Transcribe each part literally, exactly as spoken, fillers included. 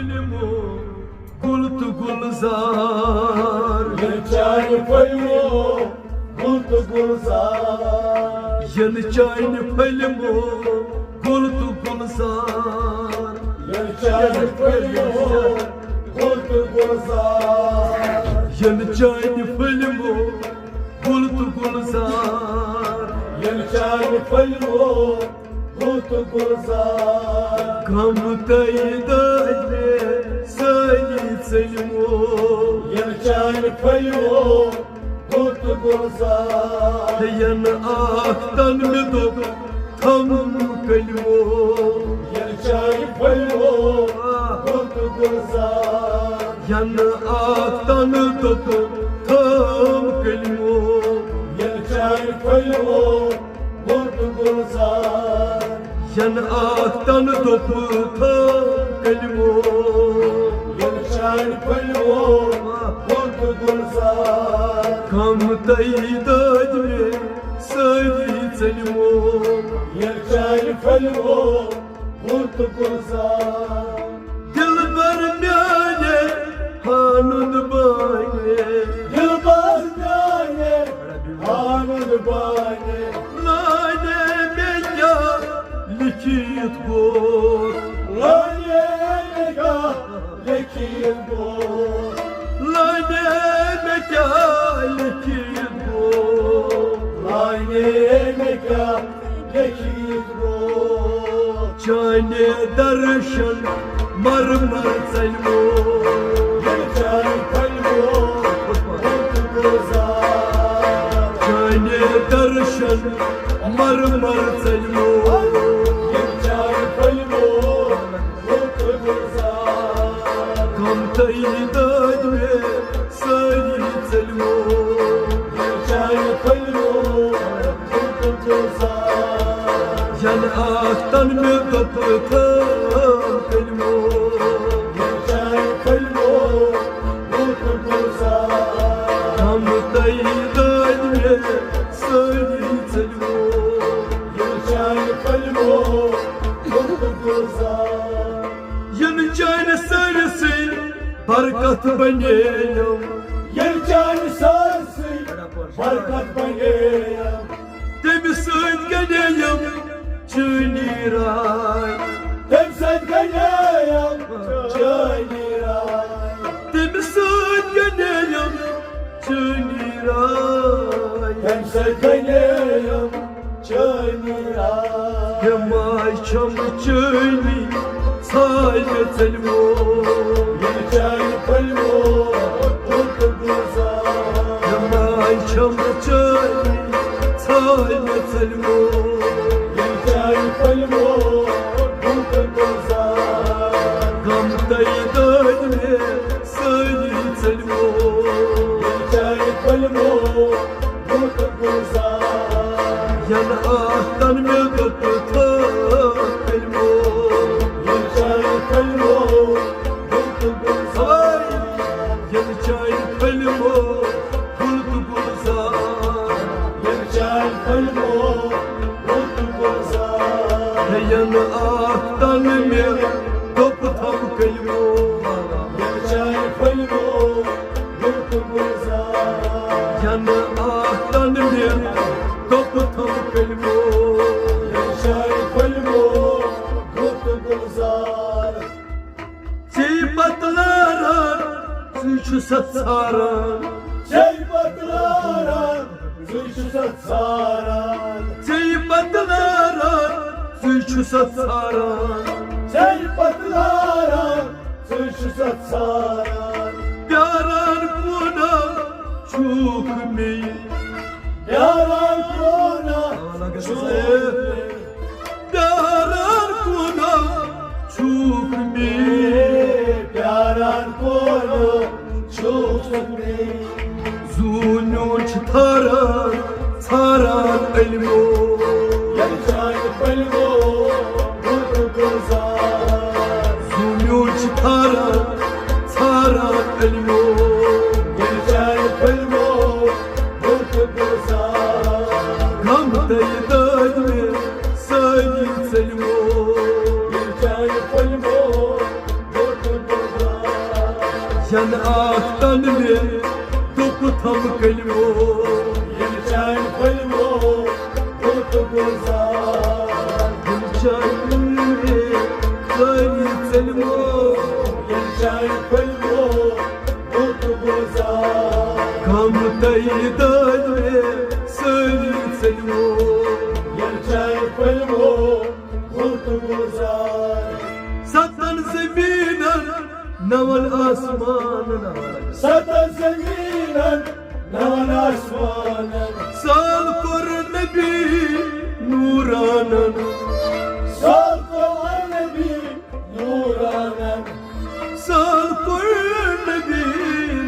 گُل تہٕ گُلزار۔ ییٚلہِ چانہِ پھٔلۍ وو گُل تہٕ گُلزار۔ ییٚلہِ چانہِ پھٔلۍ وو گُل تہٕ گُلزار۔ ییٚلہِ چانہِ پھٔلۍ وو گُل تہٕ گُلزار۔ ییٚلہِ چانہِ پھٔلۍ وو گُل تہٕ گُلزار۔ ییٚلہِ چانہِ پھٔلۍ وو گُل تہٕ گُلزار۔ غم تہٕ دٲدۍ مےٚ سٲری ژٔلمو۔ ییٚلہِ چانہِ پھٔلۍ وو گُل تہٕ گُلزار۔ ینہٕ اکھ تن مےٚ دوٚپ تھم کلمو۔ ییٚلہِ چانہِ پھٔلۍ وو گُل تہٕ گُلزار۔ ینہٕ اکھ تن دوٚپ تھم کلمو۔ ییٚلہِ چانہِ پھٔلۍ وو گُل تہٕ گُلزار۔ ینہٕ اکھ تن دوٚپ تھم کلمو۔ ییٚلہِ چانہِ پھٔلۍ وو گُل تہٕ گُلزار۔ غم تہٕ دٲدۍ مےٚ سٲری ژٔلمو۔ ییٚلہِ چانہِ پھٔلۍ وو گُل تہٕ گُلزار۔ دلبر میانہِ ہانُد بانہِ۔ دلبر میانہِ ہانُد بانہِ۔ لانہِ مےٚ کیٛاہ لیکھِتھ گوٚو۔ لانہِ مےٚ کیٛاہ لیکھِتھ گوٚو۔ لانہِ مےٚ کیٛاہ لیکھِتھ گوٚو۔ لانہِ مےٚ کیٛاہ لیکھِتھ گوٚو۔ چانہِ درشن مر مر ژلمو۔ ییٚلہِ چانہِ پھٔلۍ وو گُل تہٕ گُلزار۔ چانہِ درشن مر مر ژلمو۔ ییٚلہِ چانہِ پھٔلۍ وو گُل تہٕ گُلزار۔ غم تہٕ دٲدۍ مےٚ سٲری ژٔلمو۔ ییٚلہِ چانہِ پھٔلۍ وو گُل تہٕ گُلزار۔ ینہٕ اکھ تن مےٚ دوٚپ تھم کلمو۔ ییٚلہِ چانہِ پھٔلۍ وو گُل تہٕ گُلزار۔ غم تہٕ دٲدۍ مےٚ سٲری ژٔلمو۔ ییٚلہِ چانہِ پھٔلۍ وو گُل تہٕ گُلزار۔ ییٚلہِ چانہِ سٲرسٕے برکت بنییَم۔ ییٚلہِ چانہِ سٲرسٕے برکت بنییَم۔ تَمہِ سۭتۍ گنییَم چٲنی راے۔ تَمہِ سۭتۍ گنییَم چٲنی راے۔ تَمہِ سۭتۍ گنییَم چٲنی راے۔ تَمہِ سۭتۍ گنییَم چٲنی راے۔ یہِ ماے چھَم چٲنی ژھاے مےٚ ژٔلمو۔ ییٚلہِ چانہِ پھٔلۍ وو گُل تہٕ گُلزار۔ یہِ ماے چھَم چٲنی ژھاے مےٚ ژٔلمو۔ ییٚلہِ چانہِ پھٔلۍ وو گُل تہٕ گُلزار۔ غم تہٕ دٲدۍ مےٚ سٲری ژٔلمو۔ ییٚلہِ چانہِ پھٔلۍ وو گُل تہٕ گُلزار۔ ینہٕ اکھ تن مےٚ دوٚپ تھم کلمو۔ ییٚلہِ چانہِ پھٔلۍ وو گُل تہٕ گُلزار۔ ییٚلہِ چانہِ پھٔلۍ وو گُل تہٕ گُلزار۔ ییٚلہِ چانہِ پھٔلۍ وو گُل تہٕ گُلزار۔ ینہٕ اکھ تن مےٚ دوٚپ تھم کلمو۔ ییٚلہِ چانہِ پھٔلۍ وو گُل تہٕ گُلزار۔ ینہٕ اکھ تن مےٚ دوٚپ تھم کلمو۔ ییٚلہِ چانہِ پھٔلۍ وو گُل تہٕ گُلزار۔ ژےٚ پتہٕ لاران، ژٕ چھُ سا ژھاران۔ ژےٚ پتہٕ لاران، ژٕ چھُ سا ژھاران۔ ژےٚ پتہٕ لاران، ژٕ چھُ سا ژھاران۔ ژےٚ پتہٕ لاران، ژٕ چھُ سا ژھاران۔ پیاران کوٗناہ چھُکھ مےٚ۔ پیاران کوٗناہ چھُکھ مےٚ۔ پیاران کوٗناہ چھُکھ مےٚ۔ پیاران کوٗناہ چھُکھ مےٚ۔ زوٗ میون چھُ تھاران، ژھاران علمو۔ ییٚلہِ چانہِ پھٔلۍ وو گُل تہٕ گُلزار۔ زوٗ میون چھُ تھاران، ژھاران علمو۔ ییٚلہِ چانہِ پھٔلۍ وو گُل تہٕ گُلزار۔ غم تہٕ دٲدۍ مےٚ سٲری ژٔلمو۔ ییٚلہِ چانہِ پھٔلۍ وو گُل تہٕ جن آختن مےٚ دوٚپ تھم کلمو۔ ییٚلہِ چانہِ پھٔلمو بُتھ گُلزار۔ ییٚلہِ چانہِ مےٚ سٲری ژٔلمو۔ ییٚلہِ چانہِ پھٔلمو بُتھ گُلزار۔ غم تہٕ یہِ دٲدۍ مےٚ سٲری ژٔلمو۔ ییٚلہِ چانہِ پھٔلمو بُتھ گُلزار۔ ستن زمیٖنن نون آسمانن۔ ستن زمیٖنن نون آسمانن۔ سال کوٚر نبی نورانن۔ سال کوٚر نبی نورانن۔ سال کوٚر نبی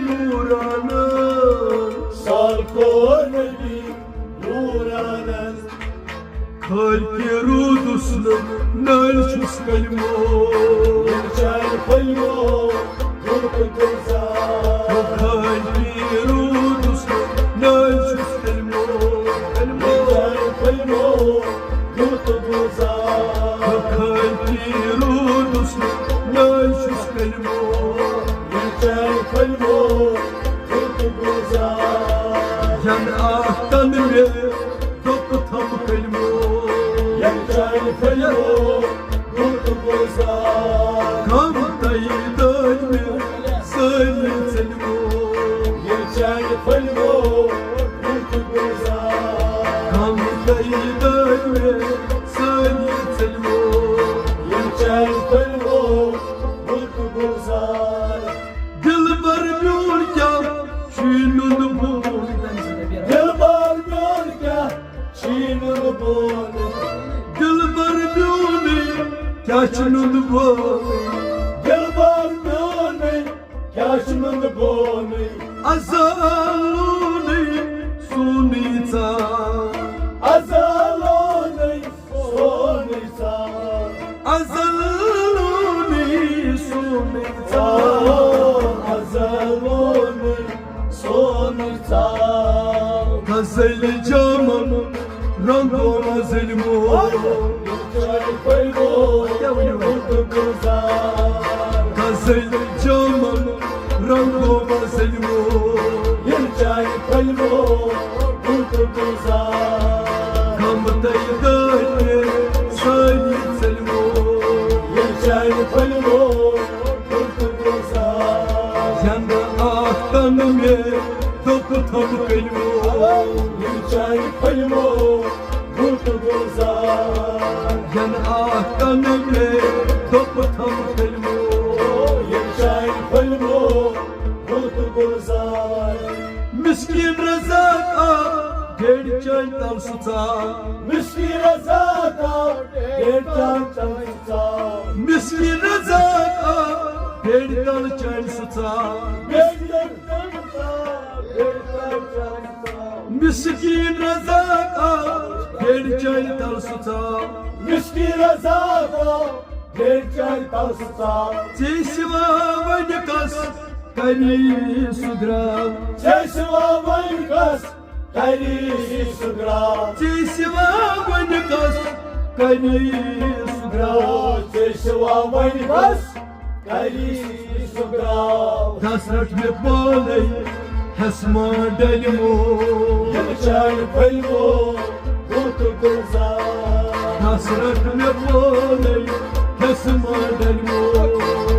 نورانن۔ سال کوٚر نبی نورانن۔ خٲلقہِ روٗدُس نہٕ نٔلۍ چھُس کلمو۔ ییٚلہِ چانہِ پھٔلمو بُتھ گُلزار۔ خٲلقہِ روٗدُس نہٕ نٔلۍ چھُس کلمو۔ ییٚلہِ چانہِ پھٔلمو بُتھ گُلزار۔ خٲلقہِ روٗدُس نہٕ نٔلۍ چھُس کلمو۔ ییٚلہِ چانہِ پھٔلمو بُتھ گُلزار۔ ین آختن مےٚ دوٚپ تھم کلمو۔ ییٚلہِ چانہِ پھٔلمو بُتھ گُلزار۔ غم تہٕ یہِ دٲدۍ مےٚ سٲری ژٔلمو۔ ییٚلہِ چانہِ پھٔلمو بُتھ گُلزار۔ غم تہٕ یہِ دٲدۍ مےٚ سٲری ژٔلمو۔ ییٚلہِ چانہِ پھٔلمو بُتھ گُلزار۔ دلبر میون کیٛاہ چھُے نُنہٕ بوٚن؟ دلبر میون کیٛاہ چھُے نُنہٕ بوٚن؟ دلبر میونٕے کیٛاہ چھُ نُنہٕ بوٚن؟ دلبر میونٕے کیٛاہ چھُ نُنہٕ بوٚنٕے؟ ازلونٕے سونٕے ژاو۔ ازلونٕے سونٕے ژاو۔ ازلونٕے سونٕے ژاو۔ ازلونٕے سونٕے ژاو۔ غزل جامن رنگو مزلمو۔ غزل جامن رنگو مزلمو۔ ییٚلہِ چانہِ پھٔلمو بُتھ گُلزار۔ غم تہٕ یہِ دٲدۍ مےٚ سٲری ژٔلمو۔ ییٚلہِ چانہِ پھٔلمو بُتھ گُلزار۔ ین آختن مےٚ دوٚپ تھم کلمو۔ ییٚلہِ چانہِ پھٔلمو بُتھ گُلزار۔ ین آختن مےٚ دوٚپ تھم کلمو۔ ییٚلہِ چانہِ پھٔلمو بُتھ گُلزار۔ مسکین رزاق آو ڈیڈِ چانہِ تل سُہ ژاو۔ مسکین رزاق آو ڈیڈِ چانہِ تل سُہ ژاو۔ مسکین رزاق آو ڈیڈِ تل چانہِ سُہ ژاو۔ ڈیڈِ تل چانہِ ژاو۔ ڈیڈِ تل چانہِ ژاو۔ مسکین رزاق آو ڈیڈِ چانہِ تل سُہ ژاو۔ مسکین رزاق آو ڈیڈِ چانہِ تل سُہ ژاو۔ ژےٚ سوا وۄنۍ کس کری سُہ گرٛاو۔ ژےٚ سوا وۄنۍ کس کری سُہ گرٛاو۔ ژےٚ سوا وۄنۍ کس کری سُہ گرٛاو۔ ژےٚ سوا وۄنۍ کس کری سُہ گرٛاو۔ دس رٹ مےٚ پانے ہس ما ڈلمو۔ ییٚلہِ چانہِ پھٔلمو بُتھ گُلزار۔ دس رٹ مےٚ پانے ہس ما ڈلمو۔